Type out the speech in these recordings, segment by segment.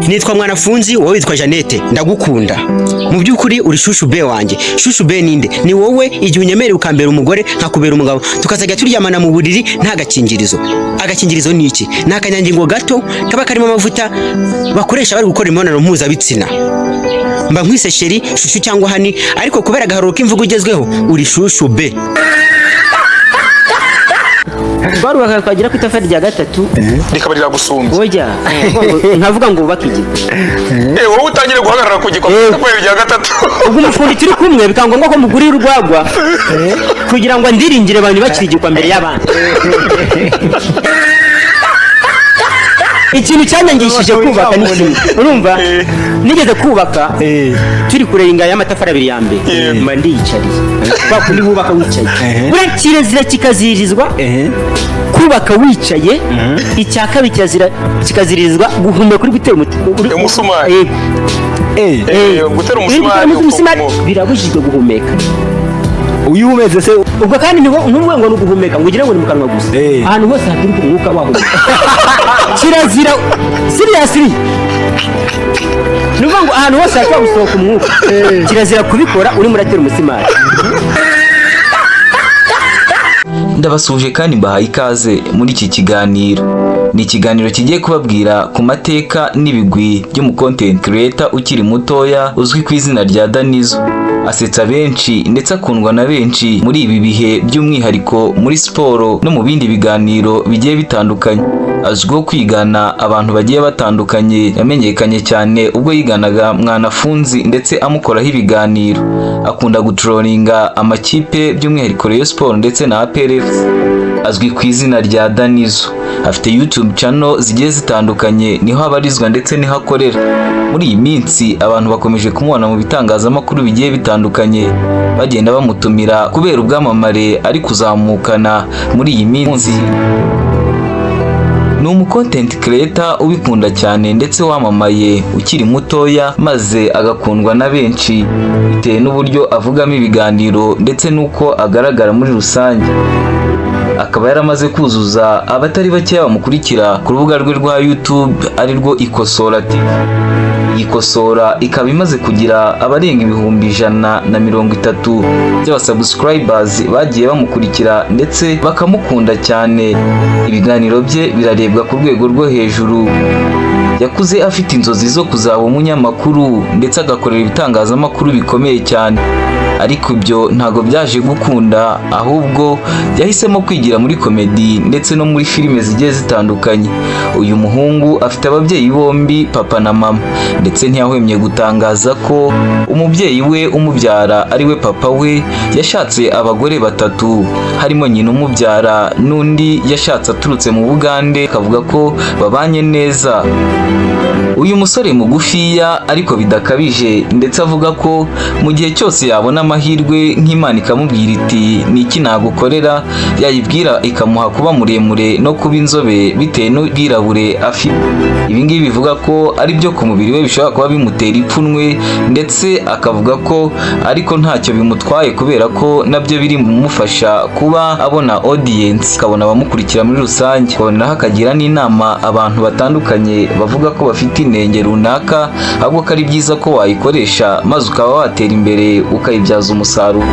Nitwa Mwanafunzi, wowe witwa Jeannette. Ndagukunda mu by'ukuri, uri chouchou be wanjye. Chouchou be ninde? Ni wowe. Igihe unyemereye ukambera umugore, nkakubera umugabo, tukazajya turyamana mu buriri nta gakingirizo. Agakingirizo ni iki? Ni akanyangingo gato kaba karimo amavuta bakoresha bari gukora imibonano mpuzabitsina. Mba nkwise chéri, chouchou cyangwa honey, ariko kubera agaharuro k'imvugo igezweho, uri chouchou be. Twarubaka, twagera ku itafari rya gatatu, rikaba riragusumbye. Oya, nkavuga ngo wubake igiti. Wowe utangire guhagarara ku gikoma itafari rya gatatu. Ubwo umufundi turi kumwe, bikaba ngombwa ko mugurira urwagwa kugira ngo andiringire abantu bakiri igikwa mbere y'abandi. Ikintu cyanyangishije kubaka ni kimwe, urumva, nigeze kubaka turi kurenga y'amatafari abiri ya mbere, mba ndiyicariye kwa kundi wubaka wicaye. Buriya kirazira kikazirizwa kubaka wicaye. Icya kabiri, kirazira kikazirizwa guhumeka uri gutera umuti Umusumari. Yego. Gutera Uri umusumari. gutera umusumari birabujijwe guhumeka. Uyu umeze se? Ubwo kandi ntuvuge ngo ni uguhumeka ngo ugire ngo ni mu kanwa gusa. Ahantu hose haturuka umwuka wahumeka kirazira. Seriously, ni ukuvuga ngo ahantu hose hashobora gusohoka umwuka, kirazira kubikora urimo uratera umusimari. Ndabasuhuje kandi mbahaye ikaze muri iki kiganiro. Ni ikiganiro kigiye kubabwira ku mateka n'ibigwi by'umu content creator ukiri mutoya uzwi ku izina rya Danizo. Asetsa benshi ndetse akundwa na benshi muri ibi bihe, by'umwihariko muri siporo no mu bindi biganiro bigiye bitandukanye. Azwiho kwigana abantu bagiye batandukanye. Yamenyekanye cyane ubwo yiganaga Mwanafunzi ndetse amukoraho ibiganiro. Akunda gutrollinga amakipe, by'umwihariko Rayon Sport ndetse na APR FC. Azwi ku izina rya Danizo, afite YouTube channel zigiye zitandukanye, niho abarizwa ndetse niho akorera. Muri iyi minsi abantu bakomeje kumubona mu bitangazamakuru bigiye bitandukanye, bagenda bamutumira kubera ubwamamare ari kuzamukana muri iyi minsi. Ni umu content creator ubikunda cyane ndetse wamamaye ukiri mutoya, maze agakundwa na benshi bitewe n'uburyo avugamo ibiganiro ndetse n'uko agaragara muri rusange. Akaba yaramaze kuzuza abatari bakeya bamukurikira ku rubuga rwe rwa YouTube, ari rwo Ikosora TV. Iyi Kosora ikaba imaze kugira abarenga 130,000 by'abasubscribers bagiye bamukurikira ndetse bakamukunda cyane. Ibiganiro bye birarebwa ku rwego rwo hejuru. Yakuze afite inzozi zo kuzaba umunyamakuru ndetse agakorera ibitangazamakuru bikomeye cyane, ariko ibyo ntabwo byaje gukunda, ahubwo yahisemo kwigira muri comedy ndetse no muri filime zigiye zitandukanye. Uyu muhungu afite ababyeyi bombi, papa na mama, ndetse ntiyahwemye gutangaza ko umubyeyi we umubyara, ari we papa we, yashatse abagore batatu, harimo nyina umubyara n'undi yashatse aturutse mu Bugande, akavuga ko babanye neza. Uyu musore mugufiya ariko bidakabije, ndetse avuga ko mu gihe cyose yabona amahirwe nk'Imana ikamubwira iti: "Ni iki nagukorera?", yayibwira ikamuha kuba muremure no kuba inzobe bitewe n'ubwirabure afite. Ibi ngibi bivuga ko ari byo ku mubiri we bishobora kuba bimutera ipfunwe, ndetse akavuga ko ariko ntacyo bimutwaye kubera ko nabyo biri bumufasha kuba abona audience, akabona abamukurikira muri rusange. Akaboneraho akagira n'inama abantu batandukanye bavuga ko bafite inenge runaka, ahubwo ko ari byiza ko wayikoresha maze ukaba watera imbere, ukayibyaza umusaruro.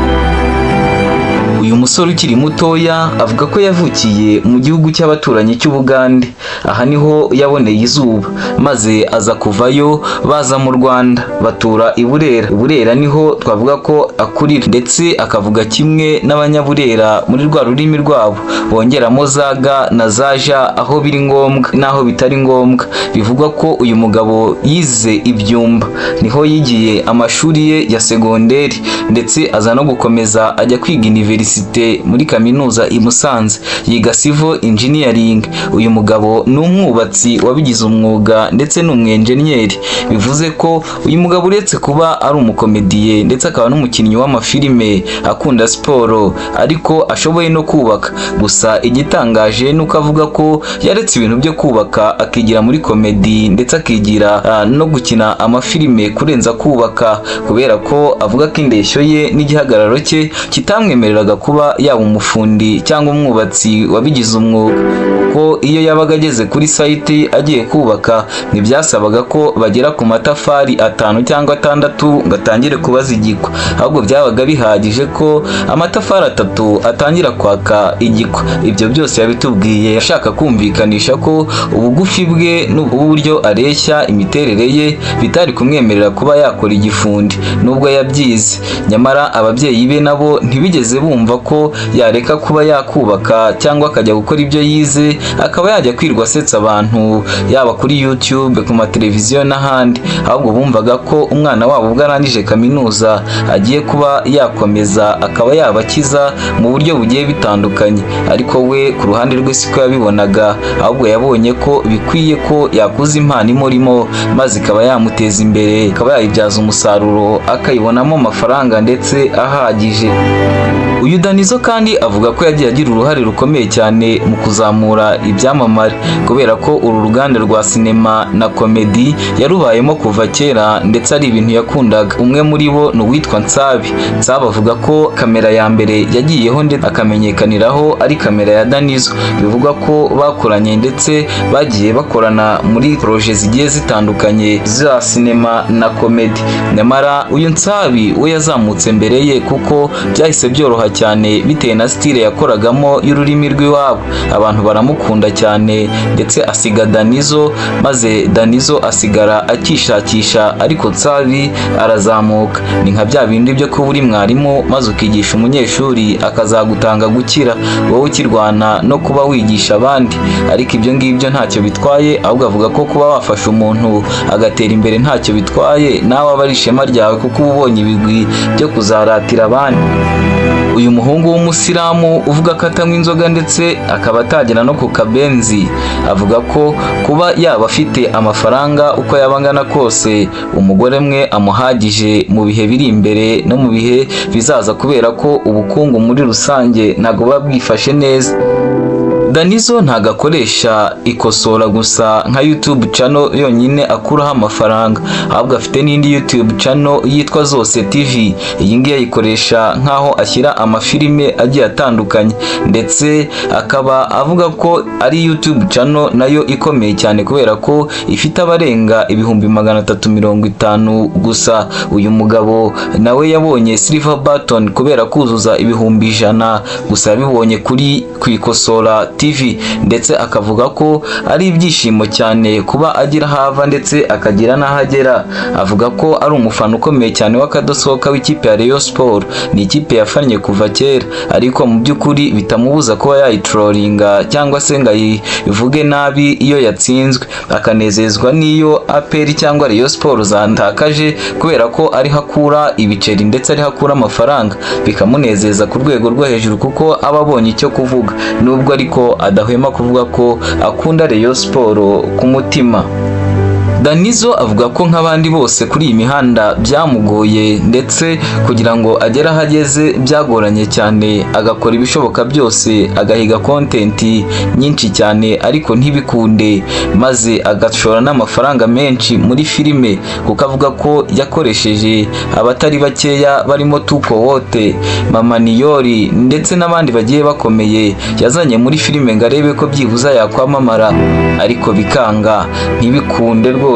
Uyu musore ukiri mutoya avuga ko yavukiye mu gihugu cy'abaturanyi cy'Ubugande. Aha niho yaboneye izuba, maze aza kuvayo baza mu Rwanda, batura i Burera. I Burera niho twavuga ko akurira, ndetse akavuga kimwe n'Abanyaburera muri rwa rurimi rwabo bongeramo za ga na za ja aho biri ngombwa n'aho bitari ngombwa. Bivugwa ko uyu mugabo yize ibyumba, niho yigiye amashuri ye ya segonderi, ndetse aza no gukomeza ajya kwiga universite muri kaminuza i Musanze, yiga civil engineering. Uyu mugabo ni umwubatsi wabigize umwuga ndetse ni umwenjeniyeri. Bivuze ko uyu mugabo, uretse kuba ari umukomediye ndetse akaba n'umukinnyi w'amafilime, akunda siporo, ariko ashoboye no kubaka. Gusa igitangaje ni uko avuga ko yaretse ibintu byo kubaka akigira muri comedy, ndetse akigira no gukina amafilime kurenza kubaka, kubera ko avuga ko indeshyo ye n'igihagararo cye kitamwemereraga kuba yaba umufundi cyangwa umwubatsi wabigize umwuga. Ko iyo yabaga ageze kuri site agiye kubaka, ntibyasabaga ko bagera ku matafari atanu cyangwa atandatu ngo atangire kubaza igikwa, ahubwo byabaga bihagije ko amatafari atatu atangira kwaka igikwa. Ibyo byose yabitubwiye ashaka kumvikanisha ko ubugufi bwe n'uburyo areshya, imiterere ye bitari kumwemerera kuba yakora igifundi nubwo yabyize. Nyamara ababyeyi be nabo ntibigeze bumva ko yareka kuba yakubaka cyangwa akajya gukora ibyo yize, akaba yajya kwirwa asetsa abantu yaba kuri YouTube, ku mateleviziyo n'ahandi. Ahubwo bumvaga ko umwana wabo ubwo arangije kaminuza agiye kuba yakomeza akaba yabakiza mu buryo bugiye bitandukanye. Ariko we ku ruhande rwe siko yabibonaga, ahubwo yabonye ko bikwiye ko yakuza impano imurimo, maze ikaba yamuteza imbere, ikaba yayibyaza umusaruro, akayibonamo amafaranga ndetse ahagije. Uyu Danizo kandi avuga ko yagiye agira uruhare rukomeye cyane mu kuzamura ibyamamare, kubera ko uru ruganda rwa sinema na komedi yarubayemo kuva kera, ndetse ari ibintu yakundaga. Umwe muri bo ni uwitwa Nsabi. Nsabi avuga ko kamera ya mbere yagiyeho ndetse akamenyekaniraho ari kamera ya Danizo. Bivugwa ko bakoranye, ndetse bagiye bakorana muri projet zigiye zitandukanye za sinema na komedi. Nyamara uyu Nsabi we yazamutse mbere ye, kuko byahise byoroha cyane bitewe na style yakoragamo y'ururimi rw'iwabo, abantu baramukunda cyane, ndetse asiga Danizo, maze Danizo asigara akishakisha, ariko Nsabi arazamuka. Ni nka bya bindi byo kuba uri mwarimu, maze ukigisha umunyeshuri akazagutanga gukira, wowe ukirwana no kuba wigisha abandi. Ariko ibyo ngibyo ntacyo bitwaye, ahubwo avuga ko kuba wafasha umuntu agatera imbere ntacyo bitwaye, nawe aba ari ishema ryawe, kuko uba ubonye ibigwi byo kuzaratira abandi. Uyu muhungu w'umusilamu uvuga ko atanywa inzoga ndetse akaba atagera no ku kabenzi, avuga ko kuba yaba afite amafaranga uko yaba angana kose, umugore mwe amuhagije mu bihe biri imbere no mu bihe bizaza, kubera ko ubukungu muri rusange ntabwo buba bwifashe neza. Danizo ntabwo akoresha Ikosora gusa nka YouTube channel yonyine akuraho amafaranga, ahubwo afite n'indi YouTube channel yitwa Zose TV. Iyi ngiyi ayikoresha nk'aho ashyira amafilime agiye atandukanye, ndetse akaba avuga ko ari YouTube channel nayo ikomeye cyane, kubera ko ifite abarenga 350,000 gusa. Uyu mugabo nawe yabonye silver button kubera kuzuza 100,000 gusa, yabibonye kuri Kwikosora TV, ndetse akavuga ko ari ibyishimo cyane kuba agira aho ava ndetse akagira n'aho agera. Avuga ko ari umufana ukomeye cyane w'akadosohoka w'ikipe ya Rayon Sport. Ni ikipe yafannye kuva kera, ariko mu by'ukuri bitamubuza kuba yayitrolinga cyangwa se ngo ayivuge nabi iyo yatsinzwe, akanezezwa n'iyo APR cyangwa Rayon Sport zatakaje, kubera ko ariho akura ibiceri ndetse ariho akura amafaranga, bikamunezeza ku rwego rwo hejuru, kuko aba abonye icyo kuvuga, nubwo ariko adahwema kuvuga ko akunda Rayon Sport ku mutima. Danizo avuga ko nk'abandi bose kuri iyi mihanda byamugoye, ndetse kugira ngo agere aho ageze byagoranye cyane, agakora ibishoboka byose, agahiga content nyinshi cyane ariko ntibikunde, maze agashora n'amafaranga menshi muri filime, kuko avuga ko yakoresheje abatari bakeya barimo Tuko Wote, Mama Niyori ndetse n'abandi bagiye bakomeye yazanye muri filime ngo arebe ko byibuza yakwamamara, ariko bikanga, ntibikunde rwose.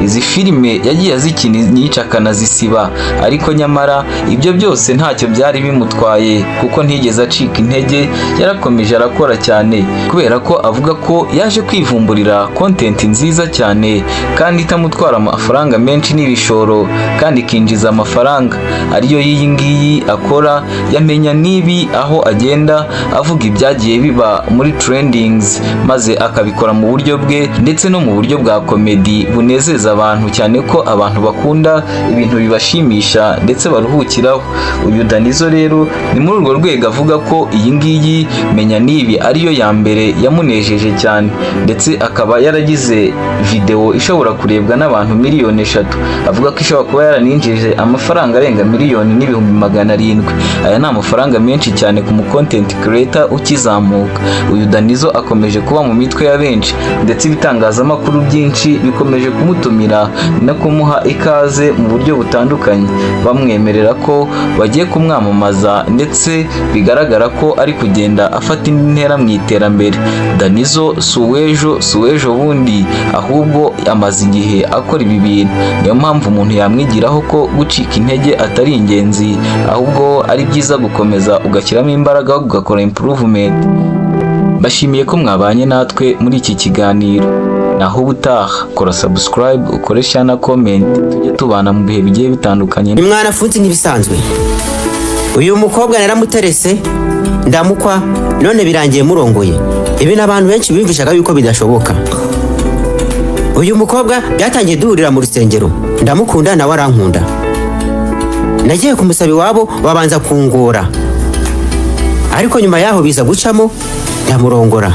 Izi filime yagiye azikina nyinshi akanazisiba, ariko nyamara ibyo byose ntacyo byari bimutwaye, kuko ntigeze acika intege, yarakomeje arakora cyane, kubera ko avuga ko yaje kwivumburira content nziza cyane kandi itamutwara amafaranga menshi n'ibishoro, kandi ikinjiza amafaranga, ariyo y'iyi ngiyi akora yamenya nibi, aho agenda avuga ibyagiye biba muri trendings, maze akabikora mu buryo bwe ndetse no mu buryo bwa komedi bunezeza abantu cyane, ko abantu bakunda ibintu bibashimisha ndetse baruhukiraho. Uyu Danizo rero ni muri urwo rwego avuga ko iyi ngiyi Menya Nibi ariyo ya mbere yamunejeje cyane, ndetse akaba yaragize videwo ishobora kurebwa n'abantu 3 miliyoni. Avuga ko ishobora kuba yaraninjije amafaranga arenga 1,700,000. Aya ni amafaranga menshi cyane ku mu content creator ukizamuka. Uyu Danizo akomeje kuba mu mitwe ya benshi, ndetse ibitangazamakuru byinshi bikomeje kugenda bimuvugaho. bikomeje kumutumira no kumuha ikaze mu buryo butandukanye, bamwemerera ko bagiye kumwamamaza, ndetse bigaragara ko ari kugenda afata indi ntera mu iterambere. Danizo si uw'ejo, si uw'ejo bundi, ahubwo amaze igihe akora ibi bintu. Niyo mpamvu umuntu yamwigiraho ko gucika intege atari ingenzi, ahubwo ari byiza gukomeza ugashyiramo imbaraga, ugakora improvement. Mbashimiye ko mwabanye natwe muri iki kiganiro. Naho ubutaha, kora subscribe, ukore share na comment, tujye tubana mu bihe bigiye bitandukanye. Ni mwanafunzi nk'ibisanzwe. Uyu mukobwa naramuterese, ndamukwa, none birangiye murongoye. Ibi n'abantu benshi biyumvishaga yuko bidashoboka. Uyu mukobwa byatangiye duhurira mu rusengero, ndamukunda, nawe arankunda. Nagiye kumusaba iwabo, babanza kungora, ariko nyuma yaho biza gucamo, ndamurongora.